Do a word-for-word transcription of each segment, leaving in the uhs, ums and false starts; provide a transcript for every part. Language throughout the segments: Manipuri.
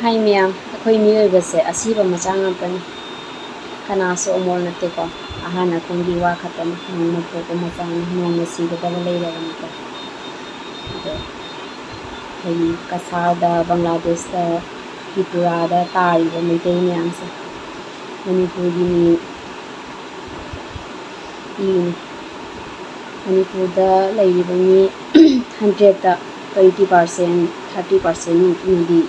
ꯍꯥꯏ ꯃꯌꯥꯝ, ꯑꯩꯈꯣꯏ ꯃꯤꯑꯣꯏꯕꯁꯦ ꯑꯁꯤꯕ ꯃꯆꯥ ꯉꯥꯛꯇꯅꯤ꯫ ꯀꯅꯥꯁꯨ ꯑꯃꯣꯜ ꯅꯠꯇꯦꯀꯣ꯫ ꯑꯍꯥꯟ ꯑꯀꯣꯟꯒꯤ ꯋꯥ ꯈꯛꯇꯅꯤ꯫ ꯅꯣꯡꯃ ꯄꯣꯛꯄ ꯃꯆꯥꯅꯤ, ꯅꯣꯡꯃ ꯁꯤꯒꯗꯕ ꯂꯩꯔꯕꯅꯤꯀꯣ꯫ ꯑꯗꯣ ꯑꯩꯈꯣꯏꯒꯤ ꯀꯁꯥꯔꯗ, ꯕꯪꯒ꯭ꯂꯥꯗꯦꯁꯇ, ꯇ꯭ꯔꯤꯄꯨꯔꯥꯗ ꯇꯥꯔꯤꯕ ꯃꯩꯇꯩ ꯃꯌꯥꯝꯁꯦ ꯃꯅꯤꯄꯨꯔꯒꯤ ꯃꯤ ꯏꯅꯤ꯫ ꯃꯅꯤꯄꯨꯔꯗ ꯂꯩꯔꯤꯕ ꯃꯤ ꯍꯟꯗ꯭ꯔꯦꯠꯇ twenty percent, thirty percent ꯃꯨꯛꯅꯗꯤ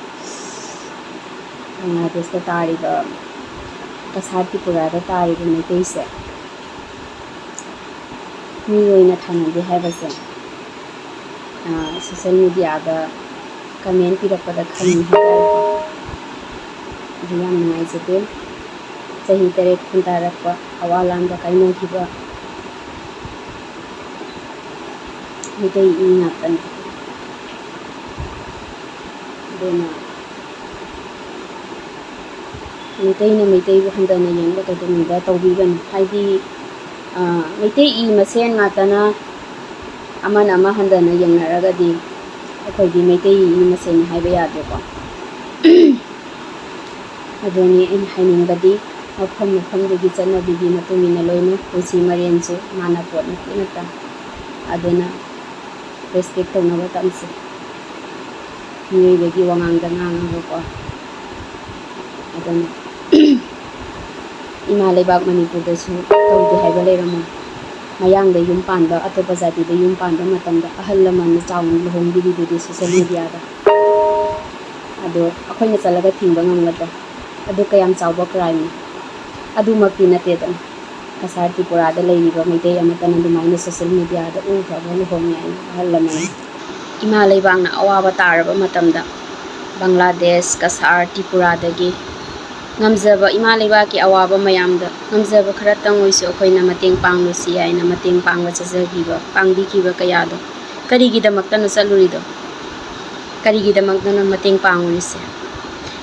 ꯕꯪꯒ꯭ꯂꯥꯗꯦꯁꯇ ꯇꯥꯔꯤꯕ, ꯀꯁꯥꯔ ꯇ꯭ꯔꯤꯄꯨꯔꯥꯗ ꯇꯥꯔꯤꯕ ꯃꯩꯇꯩꯁꯦ ꯃꯤ ꯑꯣꯏꯅ ꯊꯥꯅꯗꯦ ꯍꯥꯏꯕꯁꯦ ꯁꯣꯁꯦꯜ ꯃꯦꯗꯤꯌꯥꯗ ꯀꯃꯦꯟ ꯄꯤꯔꯛꯄꯗ ꯈꯪꯉꯤ ꯍꯥꯏꯇꯥꯔꯦꯀꯣ꯫ ꯑꯗꯨ ꯌꯥꯝ ꯅꯨꯡꯉꯥꯏꯖꯗꯦ꯫ ꯆꯍꯤ ꯇꯔꯦꯠ ꯈꯨꯟꯇꯥꯔꯛꯄ, ꯑꯋꯥ ꯂꯥꯟꯗ ꯀꯥꯏꯅꯈꯤꯕ ꯃꯩꯇꯩ ꯏ ꯉꯥꯛꯇꯅꯤ꯫ ꯑꯗꯨꯅ ꯃꯩꯇꯩꯅ ꯃꯩꯇꯩꯕꯨ ꯍꯟꯊꯅ ꯌꯦꯡꯕ ꯀꯩꯗꯧꯅꯨꯡꯗ ꯇꯧꯕꯤꯒꯅꯨ꯫ ꯍꯥꯏꯗꯤ, ꯑ, ꯃꯩꯇꯩ ꯏ ꯃꯁꯦꯟ ꯉꯥꯛꯇꯅ ꯑꯃꯅ ꯑꯃ ꯍꯟꯊꯅ ꯌꯦꯡꯅꯔꯒꯗꯤ ꯑꯩꯈꯣꯏꯗꯤ ꯃꯩꯇꯩ ꯏ ꯃꯁꯦꯟꯅꯤ ꯍꯥꯏꯕ ꯌꯥꯗꯦꯀꯣ꯫ ꯑꯗꯨꯅꯤ ꯑꯩꯅ ꯍꯥꯏꯅꯤꯡꯕꯗꯤ, ꯃꯐꯝ ꯃꯐꯝꯗꯨꯒꯤ ꯆꯠꯅꯕꯤꯒꯤ ꯃꯇꯨꯡ ꯏꯟꯅ ꯂꯣꯏꯅ ꯄꯨꯟꯁꯤ ꯃꯔꯦꯟꯁꯨ ꯃꯥꯟꯅ ꯄꯣꯠ ꯅꯠꯇꯦ, ꯅꯠꯇ꯭ꯔꯥ? ꯑꯗꯨꯅ ꯔꯦꯁꯄꯦꯛ ꯇꯧꯅꯕ ꯇꯝꯁꯤ꯫ ꯃꯤꯑꯣꯏꯕꯒꯤ ꯋꯥꯉꯥꯡꯗ ꯉꯥꯡꯉꯒꯀꯣ꯫ ꯑꯗꯨꯅ ꯏꯃꯥ ꯂꯩꯕꯥꯛ ꯃꯅꯤꯄꯨꯔꯗꯁꯨ ꯇꯧꯗꯦ ꯍꯥꯏꯕ ꯂꯩꯔꯝꯃꯣꯏ꯫ ꯃꯌꯥꯡꯗ ꯌꯨꯝ ꯄꯥꯟꯕ, ꯑꯇꯣꯞꯄ ꯖꯥꯇꯤꯗ ꯌꯨꯝ ꯄꯥꯟꯕ ꯃꯇꯝꯗ ꯑꯍꯜ ꯂꯃꯟꯅ ꯆꯥꯎꯅ ꯂꯨꯍꯣꯡꯕꯤꯔꯤꯗꯨꯗꯤ ꯁꯣꯁꯦꯜ ꯃꯦꯗꯤꯌꯥꯗ꯫ ꯑꯗꯣ ꯑꯩꯈꯣꯏꯅ ꯆꯠꯂꯒ ꯊꯤꯡꯕ ꯉꯝꯒꯗ꯭ꯔꯥ? ꯑꯗꯨ ꯀꯌꯥꯝ ꯆꯥꯎꯕ ꯀ꯭ꯔꯥꯏꯝꯅꯣ? ꯑꯗꯨꯃꯛꯇꯤ ꯅꯠꯇꯦꯗꯅ꯫ ꯀꯁꯥꯔ ꯇ꯭ꯔꯤꯄꯨꯔꯥꯗ ꯂꯩꯔꯤꯕ ꯃꯩꯇꯩ ꯑꯃꯠꯇꯅ ꯑꯗꯨꯃꯥꯏꯅ ꯁꯣꯁꯦꯜ ꯃꯦꯗꯤꯌꯥꯗ ꯎꯈ꯭ꯔꯕ ꯂꯨꯍꯣꯡꯉꯦ ꯍꯥꯏꯅ ꯑꯍꯜ ꯂꯃꯟ꯫ ꯏꯃꯥ ꯂꯩꯕꯥꯛꯅ ꯑꯋꯥꯕ ꯇꯥꯔꯕ ꯃꯇꯝꯗ ꯕꯪꯒ꯭ꯂꯥꯗꯦꯁ, ꯀꯁꯥꯔ, ꯇ꯭ꯔꯤꯄꯨꯔꯥꯗꯒꯤ ꯉꯝꯖꯕ, ꯏꯃꯥ ꯂꯩꯕꯥꯛꯀꯤ ꯑꯋꯥꯕ ꯃꯌꯥꯝꯗ ꯉꯝꯖꯕ ꯈꯔꯇꯪ ꯑꯣꯏꯁꯨ ꯑꯩꯈꯣꯏꯅ ꯃꯇꯦꯡ ꯄꯥꯡꯂꯨꯁꯤ ꯍꯥꯏꯅ ꯃꯇꯦꯡ ꯄꯥꯡꯕ ꯆꯠꯆꯈꯤꯕ, ꯄꯥꯡꯕꯤꯈꯤꯕ ꯀꯌꯥꯗꯣ ꯀꯔꯤꯒꯤꯗꯃꯛꯇꯅꯣ ꯆꯠꯂꯨꯔꯤꯗꯣ? ꯀꯔꯤꯒꯤꯗꯃꯛꯇꯅꯣ ꯃꯇꯦꯡ ꯄꯥꯡꯉꯨꯔꯤꯁꯦ?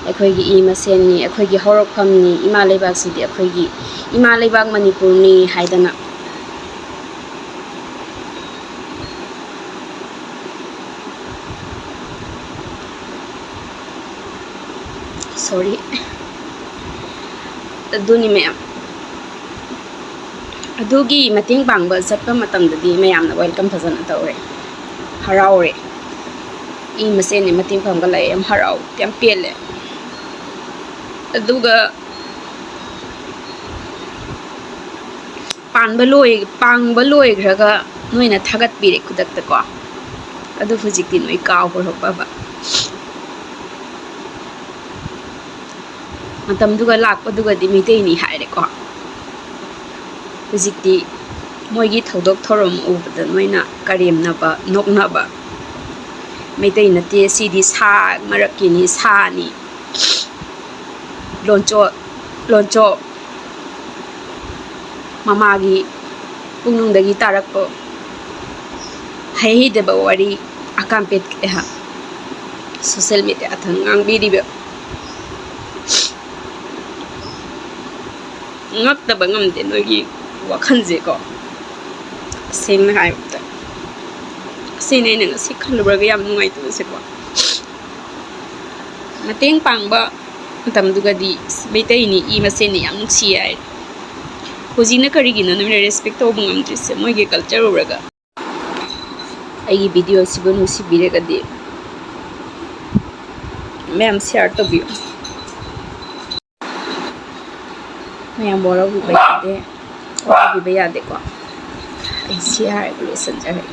ꯑꯩꯈꯣꯏꯒꯤ ꯏ ꯃꯁꯦꯟꯅꯤ, ꯑꯩꯈꯣꯏꯒꯤ ꯍꯧꯔꯛꯐꯝꯅꯤ, ꯏꯃꯥ ꯂꯩꯕꯥꯛꯁꯤꯗꯤ ꯑꯩꯈꯣꯏꯒꯤ ꯏꯃꯥ ꯂꯩꯕꯥꯛ ꯃꯅꯤꯄꯨꯔꯅꯤ ꯍꯥꯏꯗꯅ꯫ ꯁꯣꯔꯤ꯫ ꯑꯗꯨꯅꯤ ꯃꯌꯥꯝ꯫ ꯑꯗꯨꯒꯤ ꯃꯇꯦꯡ ꯄꯥꯡꯕ ꯆꯠꯄ ꯃꯇꯝꯗꯗꯤ ꯃꯌꯥꯝꯅ welcome ꯐꯖꯅ ꯇꯧꯔꯦ, ꯍꯔꯥꯎꯔꯦ꯫ ꯏ ꯃꯁꯦꯟꯅꯤ ꯃꯇꯦꯡ ꯄꯥꯡꯕ ꯂꯥꯛꯑꯦ, ꯌꯥꯝ ꯍꯔꯥꯎ, ꯌꯥꯝ ꯄꯦꯜꯂꯦ꯫ ꯑꯗꯨꯒ ꯄꯥꯟꯕ ꯂꯣꯏ-, ꯄꯥꯡꯕ ꯂꯣꯏꯈ꯭ꯔꯒ ꯅꯣꯏꯅ ꯊꯥꯒꯠꯄꯤꯔꯦ ꯈꯨꯗꯛꯇꯀꯣ꯫ ꯑꯗꯨ ꯍꯧꯖꯤꯛꯇꯤ ꯅꯣꯏ ꯀꯥꯎꯈ꯭ꯔꯕꯕ? ꯃꯇꯝꯗꯨꯒ ꯂꯥꯛꯄꯗꯨꯒꯗꯤ ꯃꯩꯇꯩꯅꯤ ꯍꯥꯏꯔꯦꯀꯣ꯫ ꯍꯧꯖꯤꯛꯇꯤ ꯃꯣꯏꯒꯤ ꯊꯧꯗꯣꯛ ꯊꯧꯔꯝ ꯎꯕꯗ ꯅꯣꯏꯅ ꯀꯔꯦꯝꯅꯕ, ꯅꯣꯛꯅꯕ, "ꯃꯩꯇꯩ ꯅꯠꯇꯦ, ꯁꯤꯗꯤ ꯁꯥ ꯃꯔꯛꯀꯤꯅꯤ, ꯁꯥꯅꯤ"꯫ ꯂꯣꯟꯆꯣ-, ꯂꯣꯟꯆꯣ-, ꯃꯃꯥꯒꯤ ꯄꯨꯛꯅꯨꯡꯗꯒꯤ ꯇꯥꯔꯛꯄ ꯍꯩꯍꯩꯗꯕ ꯋꯥꯔꯤ ꯑꯀꯥꯝꯄꯦꯠ ꯀꯌꯥ social media ꯗ ꯉꯥꯡꯕꯤꯔꯤꯕ꯫ ꯉꯛꯇꯕ ꯉꯝꯗꯦ ꯅꯣꯏꯒꯤ ꯋꯥꯈꯜꯁꯦꯀꯣ꯫ ꯁꯦꯡꯅ ꯍꯥꯏꯔꯕꯗ, ꯁꯤꯅꯤ ꯑꯩꯅ ꯉꯁꯤ ꯈꯜꯂꯨꯔꯒ ꯌꯥꯝ ꯅꯨꯡꯉꯥꯏꯇꯕꯁꯦꯀꯣ꯫ ꯃꯇꯦꯡ ꯄꯥꯡꯕ ꯃꯇꯝꯗꯨꯒꯗꯤ ꯃꯩꯇꯩꯅꯤ, ꯏ ꯃꯁꯦꯟꯅꯤ, ꯌꯥꯝ ꯅꯨꯡꯁꯤ ꯍꯥꯏ꯫ ꯍꯧꯖꯤꯛꯅ ꯀꯔꯤꯒꯤꯅꯣ ꯅꯣꯏꯅ respect ꯇꯧꯕ ꯉꯝꯗ꯭ꯔꯤꯁꯦ, ꯃꯣꯏꯒꯤ culture ꯎꯔꯒ? ꯑꯩꯒꯤ video ꯁꯤꯕꯨ ꯅꯨꯡꯁꯤꯕꯤꯔꯒꯗꯤ ꯃꯌꯥꯝ share ꯇꯧꯕꯤꯌꯨ꯫ ꯃꯌꯥꯝ ꯋꯥꯔꯧꯕꯤꯕ ꯌꯥꯗꯦ, ꯋꯥꯔꯧꯕꯤꯕ ꯌꯥꯗꯦꯀꯣ꯫ ꯑꯩ ꯁꯤ ꯍꯥꯏꯔꯒ ꯂꯣꯏꯁꯤꯟꯖꯔꯒꯦ꯫